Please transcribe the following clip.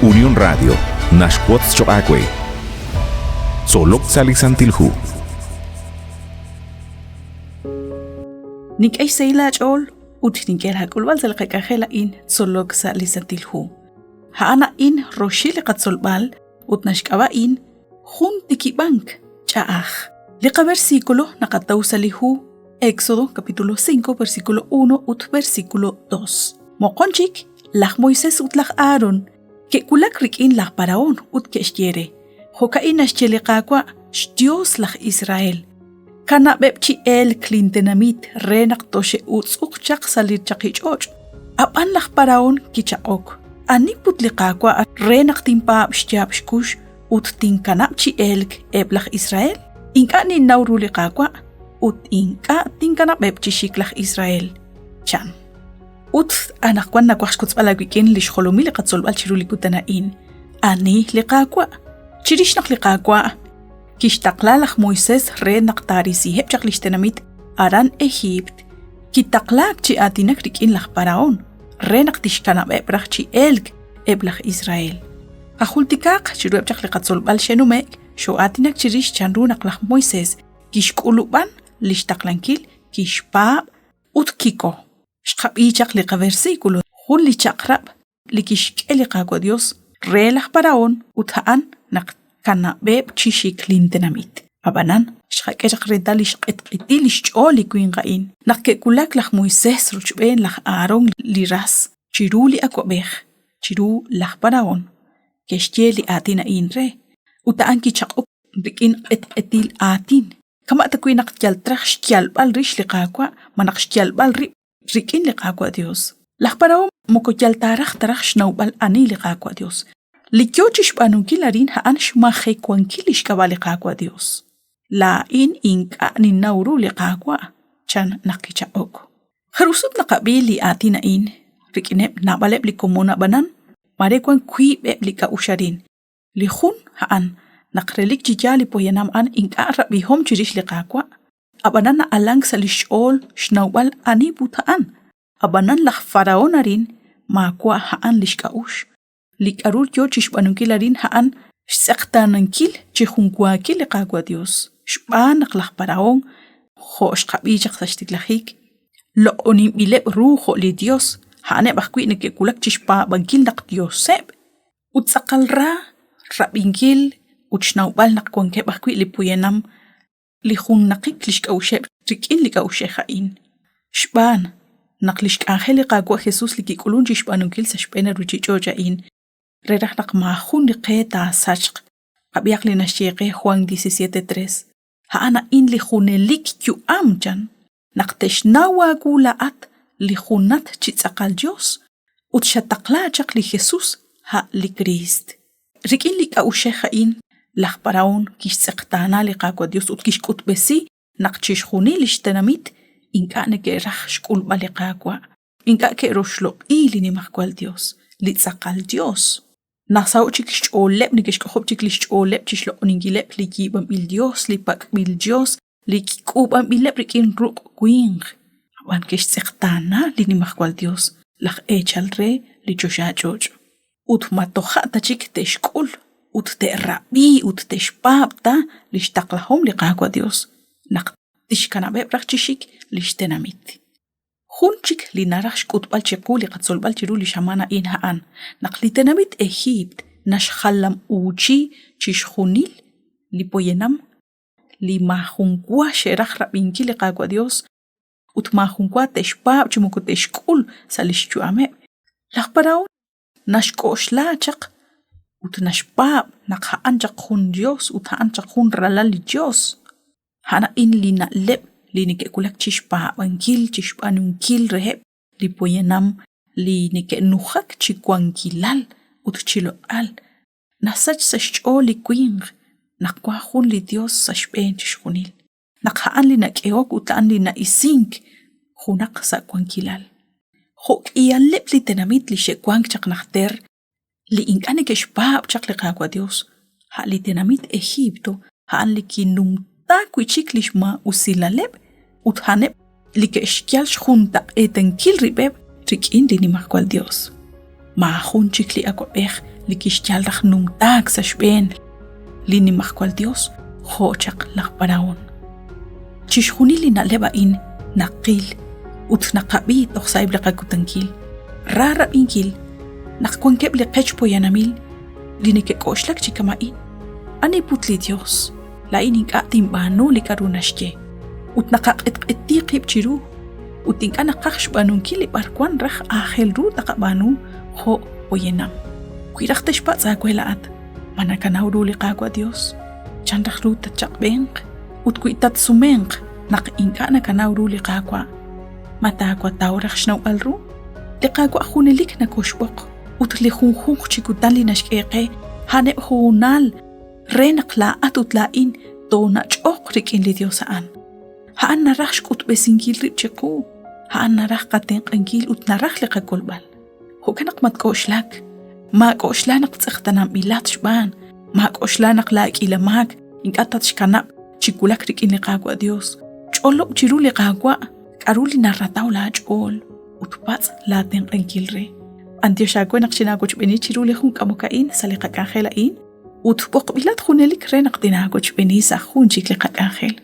Unión Radio naxwotz choq' aawe. Tzolok sa' li Santil Hu. Nink'e xsahil aach'ool ut nink'e laak'ulb'al sa' li qak'anjel a'in Tzolok sa' li Santil Hu. A'an a'in roxil li qatzolb'al ut naxk'ab'a'in jun tikib'ank ch'a'aj. Li qaversículo naqataw sa' li hu Éxodo capítulo 5 versículo 1 ut versículo 2. Moqon chik, laj Moisés ut laj Aarón ke'wulak rik'in laj Parahón ut ke'xye re, Jo'ka'in naxye li Qaawa', xYos laj Israel, Kanab'eb' chi elk lintenamit re naq toxe'utz'uq chaq sa' li chaqich'och'. Ab'an laj Parahón kichaq'ok, Ani put li Qaawa' re naq tinpaab' xyaab' xkux ut tinkanab' chi elk eb' laj Israel? Ink'a' ninnaw ru li Qaawa' ut ink'a' tinkanab'eb' chi xik laj Israel, chan. Ut anaqwan nawaj xkotzb'al aawik'in li xjolomil li qatzolb'al chiru li kutan a'in. Ani li Qaawa'? Chirix naq li Qaawa' kixtaqla laj Moisés re naq taarisiheb' chaq li xtenamit aran Ejiipt, kitaqlaak chi aatinak rik'in laj Parahón re naq tixkanab'eb' raj chi elk eb' laj Israel. Qajultikaaq chiruheb' chaq li qatzolb'al xe'nume'k xoo'aatinak chirix chanru naq laj Moisés kixk'ulub'an li xtaqlankil, kixpaab' ut kiko. Xqab'i chaq li qaversículo, jun li chaq'rab' li kixk'e li Qaawa' Dios re laj Parahón ut a'an naq kanab'eb' chi xik lintenamit. Ab'anan, xqak'e chaq reetal li xq'etq'etil li xch'ool li winq a'in naq ke'wulak laj Moisés rochb'een laj Aharón li ras chiru li awab'ej, chiru laj Parahón, ke'xye li aatin a'in re, ut a'an kichaq'ok rik'in q'etq'etil aatin. Kama' ta wi' naq yal traj xyalb'al rix li Qaawa' malaj xyalb'al rib' rik'in li Qaawa' Dios. Laj Parahón moko yal taaraj ta raj xnawb'al ani li Qaawa' Dios. Li yoo chixb'aanunkil arin a'an xmajewankil lix k'ab'a' li Qaawa' Dios. Laa'in ink'a' ninnaw ru li Qaawa', chan naq kichaq'ok. Jarub' sut naqab'i li aatin a'in rik'ineb' naab'aleb' li komon a'b'anan maare wan wiib'eb' li k'a'uxl arin. Li jun a'an naq relik chi yaal li poyanam a'an ink'a' rab'ihom chirix li Qaawa', ab'anan na'alank sa' li xch'ool xnawb'al ani put a'an. Ab'anan laj Faraón arin maawa' a'an li xk'a'uxl. Li k'aru yo chi xb'aanunkil arin a'an xtz'eqtaanankil chi junwaakil li Qaawa' Yos, xb'aan naq laj Parahón, jo' xqab'i chaq sa' xtiklajik, loq'oninb'ileb' ru jo' li Yos, a'aneb' ajwi' neke'wulak chi xpaab'ankil naq yoseb'. Ut tz'aqal ra rab'inkil ut xnawb'al naq wankeb' ajwi' li poyanam li junnaqik li xk'a'uxeb' rik'in li k'a'uxej a'in. Xb'aan naq li xk'anjel li Qaawa' Jesús li kik'ulunk chi xb'aanunkil sa' xb'een li ruuchich'och' a'in re raj naq maajun li qe taasachq. Qab'ihaq li naxye qe Juan 17:3. A'an a'in li junelik yu'am, chan, naq te'xnaw aawu laa'at li junat chi tz'aqal Yos ut xataqla chaq li Jesús, a' li Kriist. Rik'in li k'a'uxej a'in, laj Parahón kixtz'eqtaana li Qaawa' Yos ut kixk'utb'esi naq chixjunil li xtenamit ink'a' neke'raj xk'ulb'al li Qaawa', ink'a' ke'roxloq'i li Nimajwal Yos, li tz'aqal Yos. Nasaho'k chik xch'ooleb' neke'xk'ojob' chik li xch'ooleb' chi xloq'oninkileb' li yiib'anb'il yos, li pak'b'il yos, li k'uub'anb'ileb' rik'in ruq' winq. Ab'an ke'xtz'eqtaana li Nimajwal Yos, laj eechal re li choxach'och'. Ut ma toja' ta chik te'xk'ul ut te'rab'i ut te'xpaab' ta li xtaqlahom li Qaawa' Yos naq tixkanab'eb' raj chi xik li xtenamit. Jun chik li naraj xk'utb'al chiqu li qatzolb'al chiru li xamaan a'in a'an naq li tenamit Ejiipt naxjalam'uuchi chixjunil li poyanam li maajunwa xe'raj rab'inkil li Qaawa' Yos ut maajunwa te'xpaab' chi moko te'xk'ul sa' li xyu'ameb'. Laj Parahón naxk'oxla chaq ut naxpaab' naq a'an chaq jun Yos ut a'an chaq jun ralal li Yos. A'an a'in li na'leb' li neke'wulak chi xpaab'ankil, chi xb'aanunkil reheb' li poyanam li neke'nujak chi wankilal ut chi loq'al. Nasach sa' xch'ool li winq naq wank jun li Yos sa' xb'een chixjunil, naq a'an li nak'ehok ut a'an li na'isink junaq sa' wankilal. Jo' k'ihaleb' li tenamit li xe'wank chaq najter li ink'a' neke'xpaab' chaq li Qaawa' Dios, a' li tenamit Egipto a'an li kinumta wi' chik li xmaa'usilaleb' ut a'aneb' li ke'xyal xjuntaq'eetankil rib'eb' rik'in li Nimajwal Dios. Maajun chik li awab'ej li kixyal raj numtaak sa' xb'een li Nimajwal Yos jo' chaq laj Parahón. Chixjunil li na'leb' a'in naqil ut naqab'i toj sa'eb' li qakutankil. Ra rab'inkil naq wankeb' li qech poyanamil li neke'k'oxlak chi kama'in. Ani put li Yos? Laa'in ink'a' tinb'aanu li k'aru naxye. Ut naqaq'etq'eti qib' chiru ut ink'a' naqaj xb'aanunkil li b'arwan raj aajel ru taqab'aanu jo' poyanam. Wi raj te'xpatz' aawe laa'at, ma nakanaw ru li Qaawa' Dios? Chan raj ru tatchaq'b'enq? Ut wi tatsumenq naq ink'a' nakanaw ru li Qaawa', ma taawataw raj xnawb'al ru? Li Qaawa' junelik nakoxb'oq ut li junjunq chi kutan li naxk'e qe a'aneb' hoonal re naq laa'at ut laa'in toonach'oq rik'in li Dios a'an. A'an naraj xk'utb'esinkil rib' chiqu, a'an naraj qatenq'ankil ut naraj li qakolb'al. Jo'kan naq matk'oxlak, maak'oxla naq tz'eqtananb'ilat xb'aan, maak'oxla naq laak'iila maak ink'a' tatxkanab' chi wulak rik'in li Qaawa' Dios. Ch'olob' chiru li Qaawa' k'aru li narataw laach'ool ut patz' laatenq'ankil re. B'antiox aawe naq xinaawochb'eeni chiru li jun k'amok a'in sa' li qak'anjel a'in ut b'oqb'ilat junelik re naq tinaawochb'eeni sa' jun chik li qak'anjel.